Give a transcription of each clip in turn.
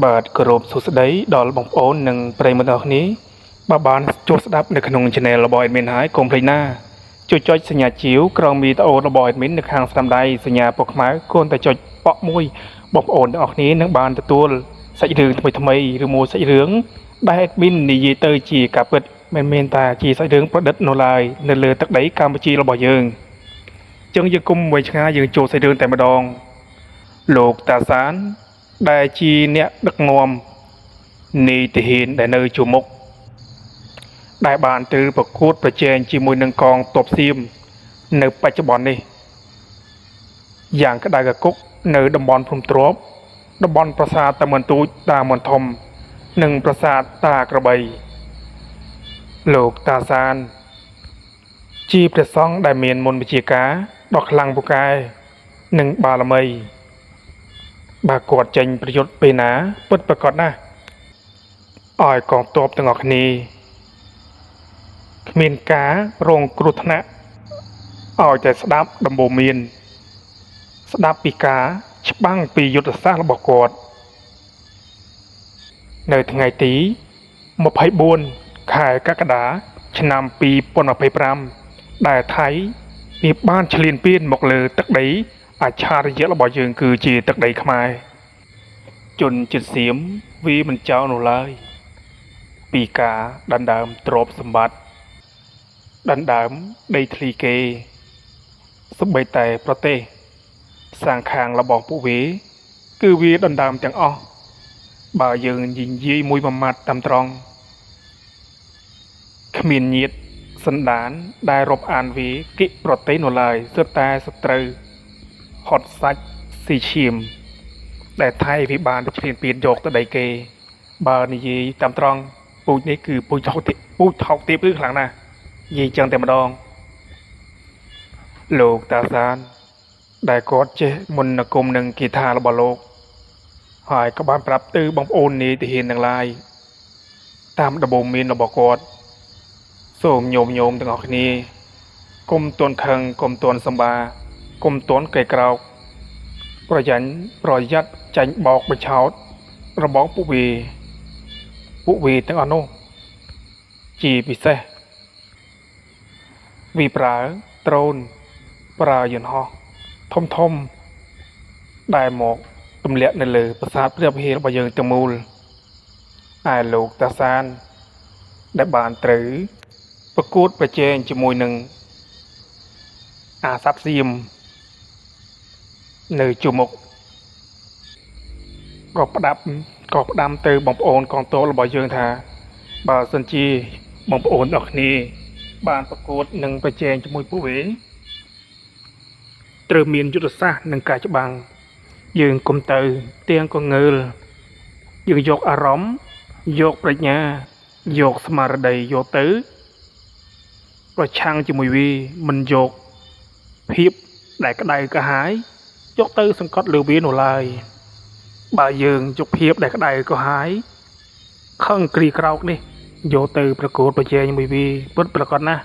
បាទគោរពសួស្តីដល់បងប្អូននិងប្រិយមិត្តទាំងអស់គ្នាបើបានចូលស្ដាប់នៅក្នុង Channel របស់ Admin ហើយកុំភ្លេចណាជួយចុចសញ្ញាជាវក្រោមវីដេអូរបស់ Admin នៅខាងស្ដាំដៃសញ្ញាពណ៌ខ្មៅគ្រាន់តែចុចប៉ក់មួយបងប្អូនទាំងអស់គ្នានឹងបានទទួលសាច់រឿងថ្មីៗឬមួយសាច់រឿងដែល Admin និយាយទៅជាការពិតមិនមែនតែជាសាច់រឿងប្រឌិតនោះឡើយនៅលើទឹកដីកម្ពុជារបស់យើងអញ្ចឹងយើងគុំវែងឆ្ងាយយើងចូលសាច់រឿងតែម្ដងលោកតាសាន ដែលជាអ្នកដឹកនាំនាយទាហានដែលនៅជួរមុខដែលបានទៅប្រកួតប្រជែងជាមួយនឹងកងទ័ពសៀមនៅបច្ចុប្បន្ននេះយ៉ាងក្តៅកគុកនៅតំបន់ភ្នំទ្របតំបន់ប្រាសាទតាមាន់ទូចតាមាន់ធំ និងប្រាសាទតាក្របីលោកតាសាន ជាព្រះសង្ឃដែលមានមន្តវិជ្ជាការដ៏ខ្លាំងពូកែនិងបារមី បើគាត់ចេញប្រយុទ្ធពេលណាពិតប្រាកដណាស់ឲ្យកងទ័ពទាំងអស់គ្នាគ្មានការរងគ្រោះថ្នាក់ឲ្យតែស្ដាប់ដំបូន្មាន ស្ដាប់ពីការច្បាំងពីយុទ្ធសាស្ត្ររបស់គាត់ នៅថ្ងៃទី24ខែកក្កដាឆ្នាំ2025ដែលថៃវាបានឈ្លានពានមកលើទឹកដីអច្ឆរិយៈរបស់យើងគឺជាទឹកដីខ្មែរជនជាតិសៀមវាមិនចោលនោះឡើយ ពីការដណ្ដើមទ្រព្យសម្បត្តិដណ្ដើមដីធ្លីគេសូម្បីតែប្រទេសសាងខាងរបស់ពួកវា គឺវាដណ្ដើមទាំងអស់បើយើងនិយាយមួយមួយម៉ាត់តាមត្រង់គ្មានញាតិសន្តានដែលរាប់អានវាគិប្រទេសនោះឡើយសុទ្ធតែសត្រូវហត់សាច់ស៊ីឈាម ដែលថៃវាបានទៅឈ្លានពានយកទៅដីគេ បើនិយាយតាមត្រង់ពូជនេះគឺពូជថោកទាបពូជថោកទាបគឺខ្លាំងណាស់និយាយចឹងតែម្ដងលោកតាសាន ដែលគាត់ចេះមន្តអាគមនិងគាថារបស់លោក ហើយក៏បានប្រាប់ទៅបងប្អូននាយទាហានទាំងឡាយតាមដំបូន្មានរបស់គាត់សូមញោមញោមទាំងអស់គ្នាកុំទាន់ខឹងកុំទាន់សម្បាកុំទាន់កេក្រោកប្រយ័ត្នប្រយ័ត្នចាញ់បោកបញ្ឆោតរបស់ពួកវាពួកវាទាំងអស់នោះជាពិសេសវាប្រើដ្រូនប្រើយន្តហោះធំធំដែលមកទម្លាក់នៅលើប្រាសាទព្រះវិហាររបស់យើងទាំងមូលឯលោកតាសាន ដែលបានត្រូវប្រកួតប្រជែងជាមួយនឹងអាសត្វសៀមនៅជួរមុខក៏ផ្ដាប់ក៏ផ្ដាំទៅបងប្អូនកងទ័ពរបស់យើងថា បើសិនជាបងប្អូនទាំងគ្នា បានប្រកួតនិងប្រជែងជាមួយពួកវាត្រូវមានយុទ្ធសាស្ត្រនិងការច្បាំងយើងគុំទៅទៀងក៏ងើលយើងយកអារម្មណ៍យកប្រាជ្ញាយកស្មារតីយកទៅប្រឆាំងជាមួយវាមិនយកភាពដែលក្តៅក្រហាយយកទៅសង្កត់លើវានោះឡើយបើយើងយកភាពដែលក្តៅក្រហាយខឹងគ្រីក្រោកនេះយកទៅប្រកួតប្រជែងមួយវាពិតប្រាកដណាស់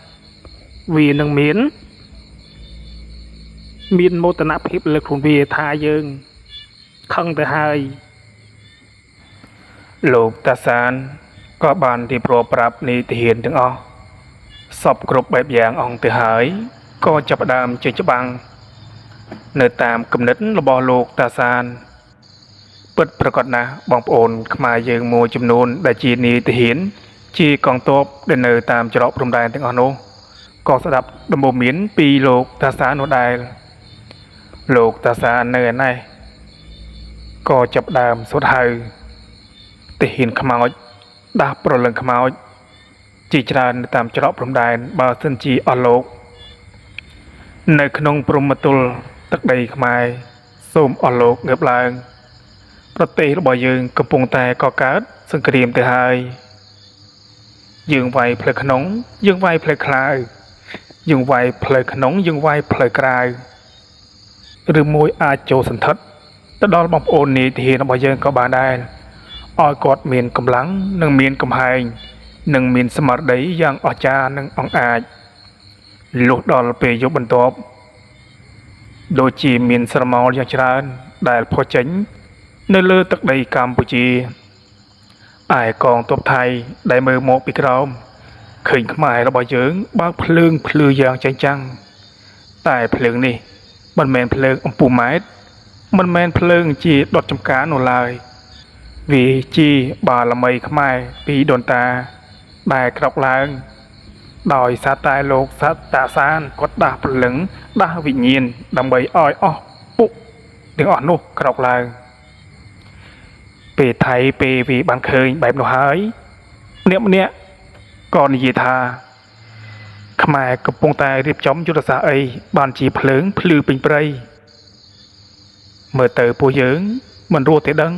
វានឹងមានមានមោទនភាពលើខ្លួនវាថាយើងខឹងទៅហើយលោកតាសានក៏បានរៀបរាប់ប្រាប់នាយទាហានទាំងអស់សពគ្រប់បែបយ៉ាងអង្គទៅហើយក៏ចាប់ផ្ដើមចេញច្បាំងនៅតាមគំនិតរបស់លោកតាសាន ពិតប្រាកដណាស់បងប្អូនខ្មែរយើងមួយចំនួនដែលជានាយទាហាន ជាកងទ័ពដែលនៅតាមច្រកព្រំដែនទាំងអស់នោះក៏ស្ដាប់ដំបូន្មានពីលោកតាសាននោះដែរលោកតាសាននៅឯណេះក៏ចាប់ផ្ដើមសូត្រហៅទាហានខ្មោចដាស់ប្រលឹងខ្មោចជាច្រើននៅតាមច្រកព្រំដែនបើសិនជាអស់លោក នៅក្នុងព្រំប្រទល់ទឹកដីខ្មែរសូមអស់លោកងើបឡើង ប្រទេសរបស់យើងកំពុងតែកកើតសង្គ្រាមទៅហើយយើងវាយផ្លូវក្នុង យើងវាយផ្លូវក្រៅយើងវាយផ្លូវក្នុងយើងវាយផ្លូវក្រៅឬមួយអាចចូលសន្ធិដ្ឋទៅដល់បងប្អូននាយទាហានរបស់យើងក៏បានដែរឲ្យគាត់មានកម្លាំងនិងមានកំហែងនិងមានស្មារតីយ៉ាងអស្ចារ្យនិងអង់អាចលុះដល់ពេលយប់បន្ទាប់ដូចជាមានស្រមោលយ៉ាងច្រើនដែលផុសចេញ នៅលើទឹកដីកម្ពុជាឯកងទ័ពថៃដែលមើលមកពីក្រោមឃើញខ្មែររបស់យើងបើកភ្លើងភ្លឺយ៉ាងចែងចាំងតែភ្លើងនេះមិនមែនភ្លើងអំពូម៉ែតមិនមែនភ្លើងជាដុតចំការនោះឡើយវាជាបារមីខ្មែរពីដូនតាដែលក្រោកឡើងដោយសារតែលោកសត្តាសានគាត់ដាស់ព្រលឹងដាស់វិញ្ញាណដើម្បីឲ្យអស់ពុកទាំងអស់នោះក្រោកឡើងពេលថៃពេលវាបានឃើញបែបនោះហើយម្នាក់ម្នាក់ក៏និយាយថាខ្មែរកំពុងតែរៀបចំយុទ្ធសាស្ត្រអីបានជាភ្លើងភ្លឺពេញព្រៃមើលទៅពួកយើងមិនរស់ទេដឹង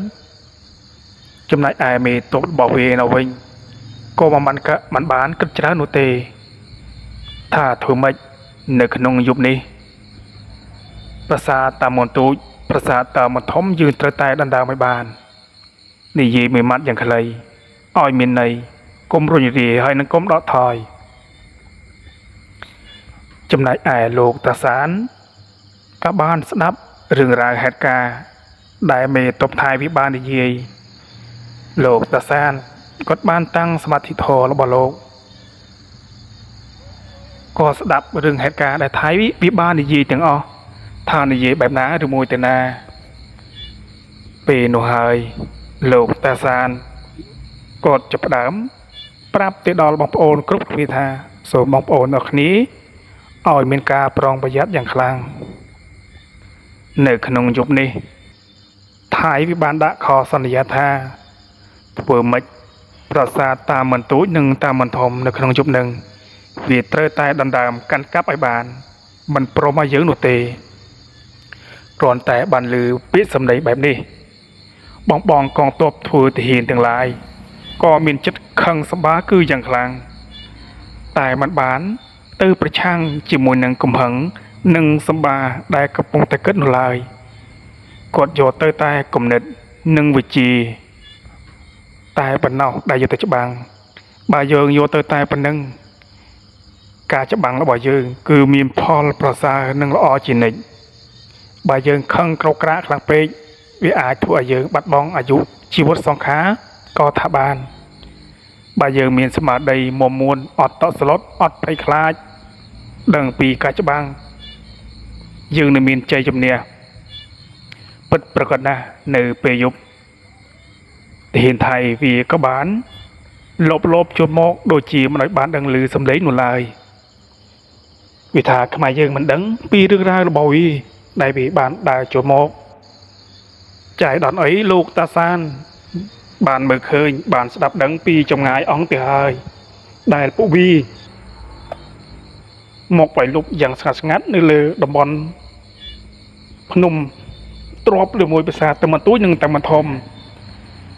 ចំណែកឯមេទ័ពរបស់វានៅវិញក៏មិនបានគិតច្រើននោះទេថាធ្វើម៉េចនៅក្នុងយុគនេះប្រាសាទតាមន្ទូចប្រាសាទតាមន្ធំយើងត្រូវតែដណ្ដើមឲ្យបាននិយាយមួយម៉ាត់យ៉ាងខ្លីឲ្យមានន័យកុំរុញរាហើយនឹងកុំដកថយចំណែកឯលោកតាសានក៏បានស្ដាប់រឿងរ៉ាវហេតុការណ៍ដែលមេទ័ពថៃវាបាននិយាយលោកតាសានគាត់បានតាំងសមាធិធម៌របស់លោកក៏ស្ដាប់រឿងហេតុការណ៍ដែលថៃវាបាននិយាយទាំងអស់ថានិយាយបែបណាឬមួយទៅណាពេលនោះហើយលោកតាសានគាត់ចាប់ផ្ដើមប្រាប់ទៅដល់បងប្អូនគ្រប់គ្នាថាសូមបងប្អូនអរគ្នាឲ្យមានការប្រុងប្រយ័ត្នយ៉ាងខ្លាំងនៅក្នុងយុគនេះថៃវាបានដាក់ខសន្យាថាធ្វើម៉េចប្រាសាទតាមន្ទូចនិងតាមន្ធំនៅក្នុងយុគនឹងវាត្រូវតែដណ្ដើមកាន់កាប់ឲ្យបានមិនព្រមឲ្យយើងនោះទេគ្រាន់តែបានឮពាក្យសម្ដីបែបនេះបងកងទ័ពធ្វើទាហានទាំងឡាយក៏មានចិត្តខឹងសម្បាគឺយ៉ាងខ្លាំងតែមិនបានទៅប្រឆាំងជាមួយនឹងកំហឹងនិងសម្បាដែលកំពុងតែគិតនោះឡើយគាត់យកទៅតែគំនិតនិងវិជាតែប៉ុណ្ណោះដែលយកទៅច្បាំងបើយើងយកទៅតែប៉ុណ្ណឹងការច្បាំងរបស់យើងគឺមានផលប្រសើរនិងល្អជានិច្ចបើយើងខឹងក្រោកក្រាកខ្លាំងពេកវាអាចធ្វើឲ្យយើងបាត់បង់អាយុជីវិតសង្ខារក៏ថាបានបើយើងមានស្មារតីមាំមួនអត់តក់ស្លុតអត់ភ័យខ្លាចដឹងពីការច្បាំងយើងនឹងមានជ័យជំនះពិតប្រាកដណាស់នៅពេលយប់ទាហានថៃវាក៏បានលបលបជួបមកដូចជាមិនឲ្យបានដឹងឮសំឡេងនោះឡើយវាថាខ្មែរយើងមិនដឹងពីរឿងរ៉ាវរបស់វាដែលវាបានដើរចូលមកចាយដល់អីលោកតាសានបានមើលឃើញបានស្ដាប់ដឹងពីចម្ងាយអង្គទៅហើយដែលពួកវាមកបៃលុបយ៉ាងស្ងាត់ស្ងាត់នៅលើតំបន់ភ្នំទ្របឬមួយប្រាសាទតមន្ទូចនិងតមន្ធំ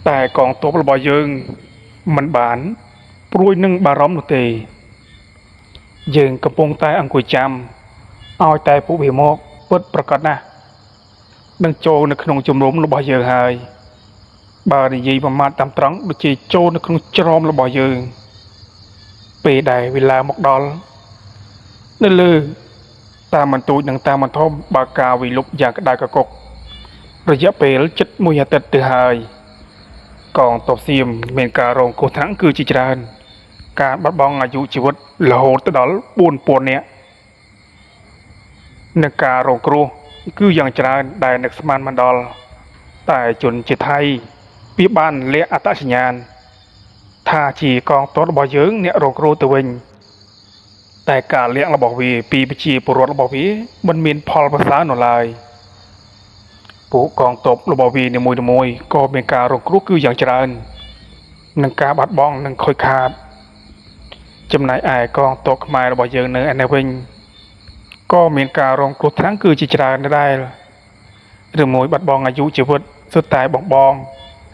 តែកងទ័ពរបស់យើងមិនបានព្រួយនឹងបារម្ភនោះទេយើងកំពុងតែអង្គុយចាំឲ្យតែពួកវាមកពិតប្រាកដណាស់នឹងចូលនៅក្នុងជំរំរបស់យើងហើយបើនិយាយប្រមាថតាមត្រង់ដូចជាចូលនៅក្នុងច្រមរបស់យើងពេលដែលវេលាមកដល់នៅលើតាមន្ទូចនិងតាមន្ធំបើការវិលុបយ៉ាងក្តៅកគុករយៈពេលជិតមួយអាទិត្យទៅហើយកងទ័ពសៀមមានការរងគ្រោះថ្នាក់គឺជាច្រើនការបាត់បង់អាយុជីវិតរហូតទៅដល់ 4000 នាក់និងការរងគ្រោះគឺយ៉ាងច្រើនដែលនឹកស្មានមិនដល់តែជនជាថៃវាបានលាក់អត្តសញ្ញាណថាជាកងទ័ពរបស់យើងអ្នករងគ្រោះទៅវិញតែការលាក់របស់វាពីប្រជាពលរដ្ឋរបស់វាមិនមានផលប្រសើរនោះឡើយពួកកងទ័ពរបស់វានីមួយៗក៏មានការរងគ្រោះគឺយ៉ាងច្រើននិងការបាត់បង់និងខូចខាតចំណែកឯកងទ័ពខ្មែររបស់យើងនៅឯនេះវិញក៏មានការរងគ្រោះថ្នាក់គឺជាច្រើនដែរឬមួយបាត់បង់អាយុជីវិតសុទ្ធតែបង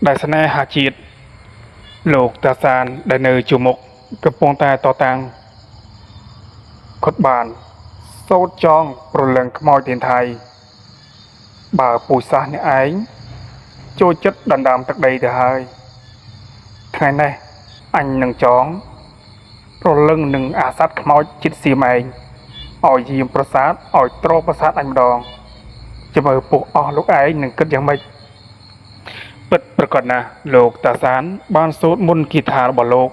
ដែលស្នេហាជាតិលោកតាសានដែលនៅជួរមុខកំពុងតែតតាំងគាត់បានសូត្រចងប្រលឹងខ្មោចទានថៃបើពូជសាសន៍អ្នកឯងចូលចិត្តដណ្ដើមទឹកដីទៅហើយថ្ងៃនេះអញនឹងចងប្រលឹងនឹងអាសត្វខ្មោចចិត្តសៀមឯងឲ្យយាមប្រាសាទឲ្យទ្រប្រាសាទអញម្ដងចាំមើលពុះអស់លោកឯងនឹងគិតយ៉ាងម៉េច ពិតប្រកបណាស់លោកតាសាន បានសូត្រមន្តគាថារបស់លោក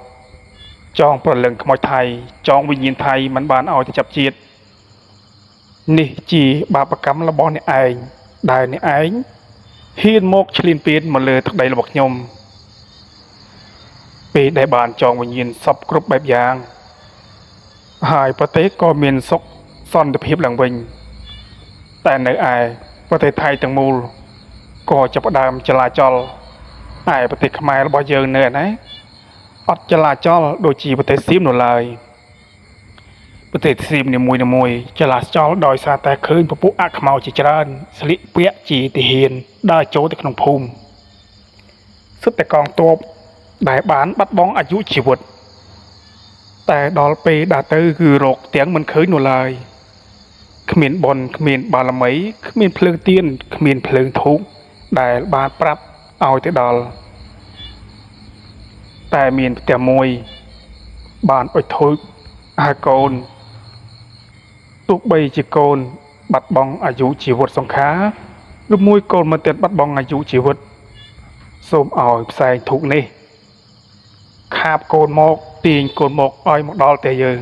ចងប្រលឹងខ្មោចថៃ ចងវិញ្ញាណថៃមិនបានឲ្យទៅចាប់ជាតិនេះជាបាបកម្មរបស់អ្នកឯងដែលអ្នកឯងហ៊ានមកឈ្លានពានមកលើទឹកដីរបស់ខ្ញុំ ពេលដែលបានចងវិញ្ញាណសពគ្រប់បែបយ៉ាង ហើយប្រទេសក៏មានសុខសន្តិភាពឡើងវិញ តែនៅឯប្រទេសថៃទាំងមូលក៏ចាប់ផ្ដើមចលាចលឯប្រទេសខ្មែររបស់យើងនៅឯណាអត់ចលាចលដូចជាប្រទេសសៀមនោះឡើយប្រទេសសៀមនីមួយៗចលាចលដោយសារតែឃើញពពួកអខ្មោចជាច្រើនស្លៀកពាក់ជាទាហានដើរចូលទៅក្នុងភូមិសុទ្ធតែកងទ័ពដែលបានបាត់បង់អាយុជីវិត តែដល់ពេលដើរទៅគឺរកទាំងមិនឃើញនោះឡើយគ្មានបុណ្យគ្មានបារមីគ្មានភ្លើងទៀនគ្មានភ្លើងធូបដែលបានប្រាប់ឲ្យទៅដល់តែមានផ្ទះមួយបានអុជធូបហើយកូនទោះបីជាកូនបាត់បង់អាយុជីវិតសង្ខារឬមួយកូនមិនទាន់បាត់បង់អាយុជីវិតសូមឲ្យផ្សែងធូបនេះខាបកូនមកទាញកូនមកឲ្យមកដល់តែយើង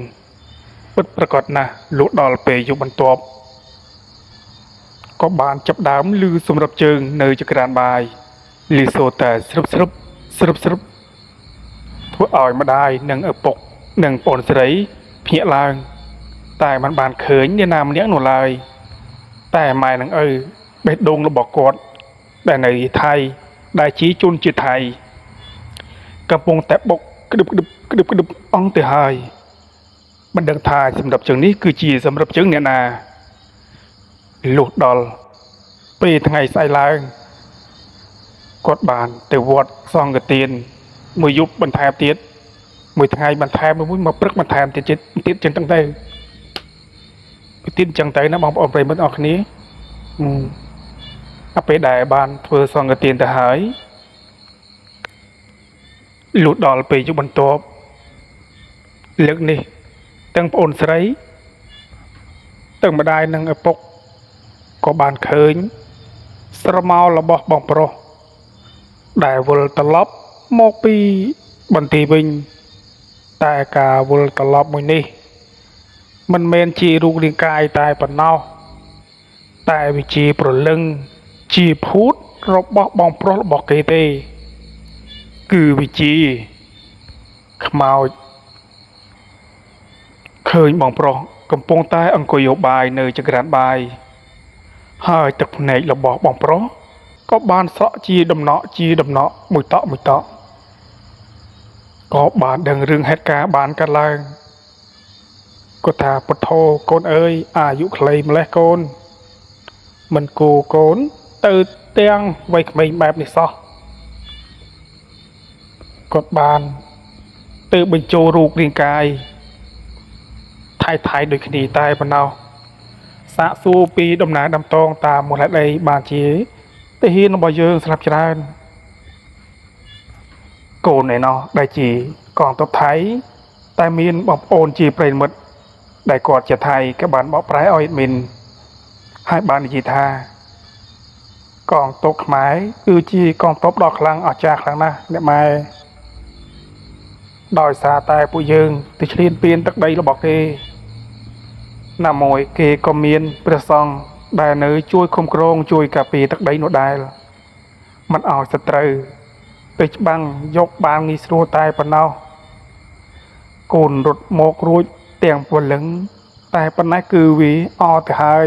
ពិតប្រកបណាស់លុះដល់ពេលយប់បន្ទាប់ក៏បានចាប់ដើមឮសម្រាប់ជើងនៅចក្រានបាយឮសូរតែស្រឹបស្រឹបស្រឹបស្រឹបធ្វើឲ្យម្ដាយនិងឪពុកនិងប្អូនស្រីភ្ញាក់ឡើងតែមិនបានឃើញអ្នកណាម្នាក់នោះឡើយតែម៉ែនិងឪបេះដូងរបស់គាត់ដែលនៅថៃដែលជាជនជាតិថៃកំពុងតែបុកក្ដឹបក្ដឹបក្ដឹបក្ដឹបអង្គទៅហើយមិនដឹងថាសម្រាប់ជើងនេះគឺជាសម្រាប់ជើងអ្នកណាលុះដល់ពេលថ្ងៃស្អែកឡើងគាត់បានទៅវត្តសង្ឃទានមួយយប់បន្ថែមទៀតមួយថ្ងៃបន្ថែមមួយមកព្រឹកបន្ថែមទៀតទៀតចឹងទៅទៀតចឹងទៅណាបងប្អូនប្រិយមិត្តអរគ្នាដល់ពេលដែលបានធ្វើសង្ឃទានទៅហើយលុះដល់ពេលយប់បន្ទាប់លើកនេះទាំងប្អូនស្រីទាំងម្ដាយនិងឪពុកក៏បានឃើញស្រមោលរបស់បងប្រុសដែលវិលត្រឡប់មកពីបន្ទាយវិញតែការវិលត្រឡប់មួយនេះមិនមែនជារូបរាងកាយតែប៉ុណ្ណោះតែវាជាព្រលឹងជាភូតរបស់បងប្រុសរបស់គេទេគឺវាជាខ្មោចឃើញបងប្រុសកំពុងតែអង្គុយយោបាយនៅចក្រានបាយហើយទឹកភ្នែករបស់បងប្រុសក៏បានស្រក់ជាដំណក់ជាដំណក់មួយតក់មួយតក់ក៏បានដឹងរឿងហេតុការណ៍បានកើតឡើងគាត់ថាពុទ្ធោកូនអើយអាយុខ្លីម្លេះកូនមិនគូកូនទៅទាំងវ័យក្មេងបែបនេះសោះគាត់បានទៅបញ្ចូលរូបរាងកាយថៃដូចគ្នាតែប៉ុណ្ណោះសាកសួរពីដំណើរដំតងតាមមូលហេតុអីបានជាទាហានរបស់យើងស្លាប់ច្រើនកូនឯណោះដែលជាកងទ័ពថៃតែមានបងប្អូនជាប្រិយមិត្តដែលគាត់ជាថៃក៏បានបកប្រែឲ្យអេដមីនហើយបាននិយាយថាកងទ័ពខ្មែរគឺជាកងទ័ពដ៏ខ្លាំងអស្ចារ្យខ្លាំងណាស់អ្នកម៉ែដោយសារតែពួកយើងទៅឈ្លានពានទឹកដីរបស់គេណាមួយគេក៏មានព្រះសង្ឃដែលនៅជួយคุ้មគ្រងជួយការពារទឹកដីនោះដែរមិនឲ្យសត្រូវទៅច្បាំងយកបានងាយស្រួលតែប៉ុណ្ណោះកូនរត់មករួចទាំងពលឹងតែប៉ុណ្ណេះគឺវាអត់ទៅហើយ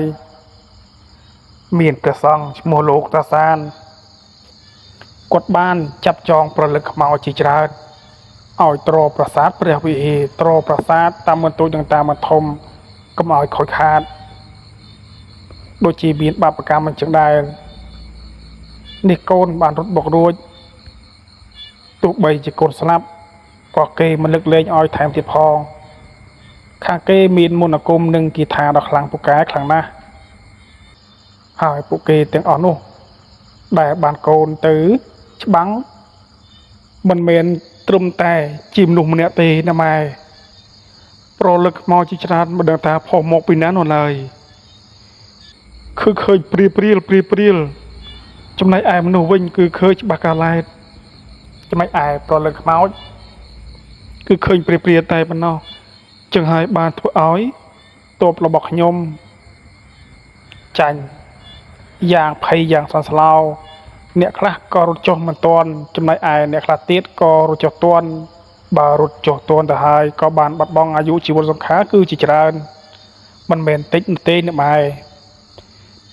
មានព្រះសង្ឃឈ្មោះលោកតាសានគាត់បានចាប់ចងប្រលឹងខ្មោចជាច្រើនឲ្យទ្រប្រាសាទព្រះវិហារទ្រប្រាសាទតាមបន្ទូចនិងតាមបន្ធំកុំឲ្យខូចខាតដូចជាមានបាបកម្មអញ្ចឹងដែរនេះកូនបានរត់បុករួចទោះបីជាកូនស្លាប់ក៏គេមិនលើកលែងឲ្យថែមទៀតផងខាងគេមានមន្តអាគមនិងគាថាដ៏ខ្លាំងពូកែខ្លាំងណាស់ហើយពួកគេទាំងអស់នោះដែលបានកូនទៅច្បាំងមិនមែនត្រឹមតែជាមនុស្សម្នាក់ទេណាម៉ែប្រលឹកខ្មោចជាច្រើនមិនដឹងថាផុសមកពីណានោះឡើយគឺឃើញព្រាលព្រាលព្រាលព្រាល ចំណែកឯមនុស្សវិញគឺឃើញច្បាស់ការឡែតចំណែកឯប្រលឹងខ្មោចគឺឃើញព្រាៗតែប៉ុណ្ណោះចឹងហើយបានធ្វើឲ្យតបរបស់ខ្ញុំចាញ់យ៉ាងភ័យយ៉ាងសន្ស្លោអ្នកខ្លះក៏រត់ចុះមិនទាន់ចំណែកឯអ្នកខ្លះទៀតក៏រត់ចុះទាន់បើរត់ចុះទាន់ទៅហើយក៏បានបាត់បង់អាយុជីវិតសង្ខារគឺជាច្រើនមិនមែនតិចនោះទេអ្នកម៉ែ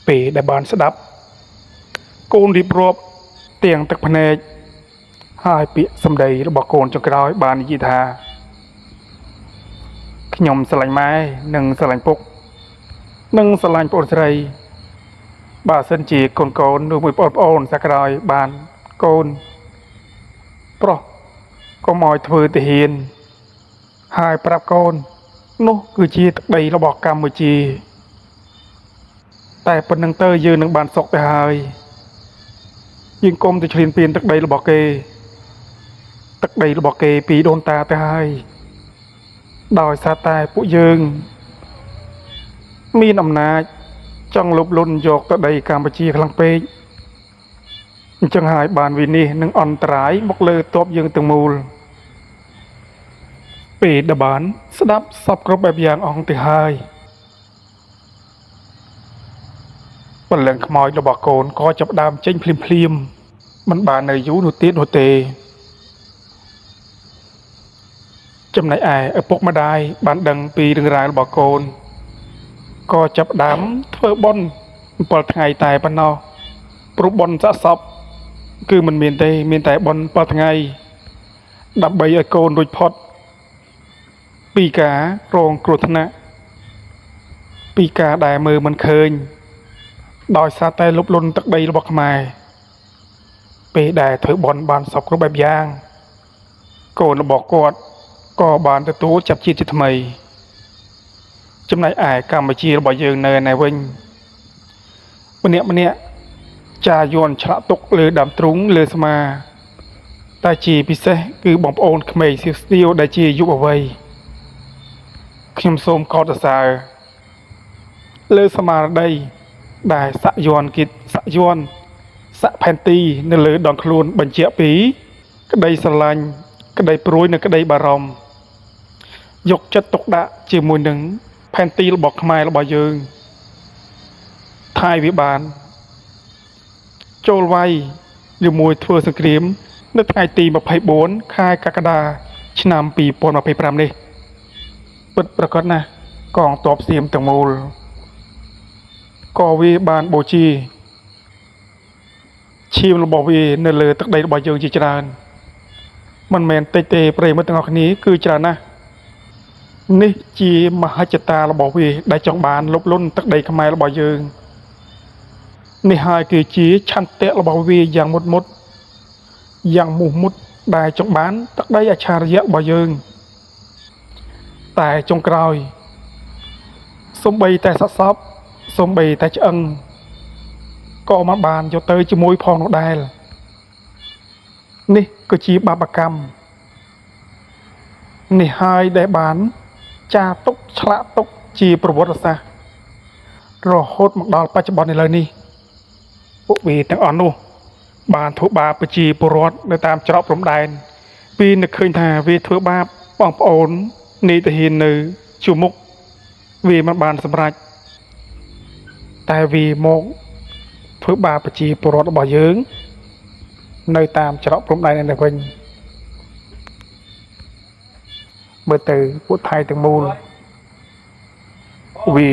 ពេលដែលបានស្ដាប់កូនរៀបរាប់ទាំងទឹកភ្នែកហើយពាក្យសម្ដីរបស់កូនចុងក្រោយបាននិយាយថាខ្ញុំស្រឡាញ់ម៉ែនិងស្រឡាញ់ពុកនិងស្រឡាញ់ប្អូនស្រីបើសិនជាកូនៗឬមួយប្អូនៗសាក្រោយបានកូនប្រុសកុំឲ្យធ្វើទាហានហើយប្រាប់កូននោះគឺជាទឹកដីរបស់កម្ពុជាតែប៉ុណ្្នឹងទៅយើងនឹងបានសុខទៅហើយយើងកុំទៅឈ្លានពានទឹកដីរបស់គេទឹកដីរបស់គេពីដូនតាទៅហើយដោយសារតែពួកយើងមានអំណាចចង់លុបលុនយកទឹកដីកម្ពុជាខ្លាំងពេកអញ្ចឹងហើយបានវិនិច្ឆ័យនឹងអន្តរាយមកលើទ័ពយើងទាំងមូលពេលដែលបានស្ដាប់សពគ្រប់បែបយ៉ាងអង្គទៅហើយពលឹងខ្មោចរបស់កូនក៏ចាប់ផ្ដើមចេញភ្លាមភ្លាមមិនបាននៅយូរនោះទៀតនោះទេចំណែកឯឪពុកម្ដាយបានដឹងពីរឿងរ៉ាវរបស់កូនក៏ចាប់ផ្ដើមធ្វើបុណ្យ7ថ្ងៃតែប៉ុណ្ណោះព្រោះបុណ្យសាកសពគឺមិនមានទេមានតែបុណ្យ7ថ្ងៃដើម្បីឲ្យកូនរួចផុតពីការរងគ្រោះថ្នាក់ពីការដែលមើលមិនឃើញដោយសារតែលុបលុនទឹកដីរបស់ខ្មែរពេលដែលធ្វើបុណ្យបានសពគ្រប់បែបយ៉ាងកូនរបស់គាត់ក៏បានទទួលចាប់ជាតិជាថ្មីចំណែកឯកម្ពុជារបស់យើងនៅឯវិញម្នាក់ម្នាក់ចាយន់ឆ្លាក់ទុកលើដើមទ្រូងលើស្មាតែជាពិសេសគឺបងប្អូនក្មេងសៀវស្ទៀវដែលជាយុវវ័យខ្ញុំសូមកោតសរសើរលើស្មារតីដែលសាក់យ័ន្តគិតសាក់យ័ន្តសាក់ផែនទីនៅលើដងខ្លួនបញ្ជាក់ពីក្តីស្រឡាញ់ក្តីព្រួយនិងក្តីបារម្ភយកចិត្តទុកដាក់ជាមួយនឹងផែនទីរបស់ខ្មែររបស់យើងថៃវាបានចូលវាយជាមួយធ្វើសង្គ្រាមនៅថ្ងៃទី24ខែកក្កដាឆ្នាំ2025នេះពិតប្រាកដណាស់កងទ័ពសៀមទាំងមូលក៏វាបានបូជាឈាមរបស់វានៅលើទឹកដីរបស់យើងជាច្រើនមិនមែនតិចទេប្រិយមិត្តទាំងអស់គ្នាគឺច្រើនណាស់នេះជាមហិច្ឆតារបស់វាដែលចង់បានលុបលុនទឹកដីខ្មែររបស់យើងនេះហើយគឺជាឆន្ទៈរបស់វាយ៉ាងមុតមុតយ៉ាងមោះមុតដែលចង់បានទឹកដីអច្ឆរិយៈរបស់យើងតែចុងក្រោយសូម្បីតែសាកសពសូម្បីតែឆ្អឹងក៏មកបានយកទៅជាមួយផងនោះដែរនេះគឺជាបាបកម្មនេះហើយដែលបានចាទុកឆ្លាក់ទុកជាប្រវត្តិសាស្ត្ររហូតមកដល់បច្ចុប្បន្នឥឡូវនេះពួកវាទាំងអស់នោះបានធ្វើបាបប្រជាពលរដ្ឋនៅតាមច្រកព្រំដែនពីនឹកឃើញថាវាធ្វើបាបបងប្អូននីតិហ៊ាននៅជួរមុខវាមិនបានសម្រេចតែវាមកធ្វើបាបប្រជាពលរដ្ឋរបស់យើងនៅតាមច្រកព្រំដែននេះវិញមើលទៅពួកថៃទាំងមូលវា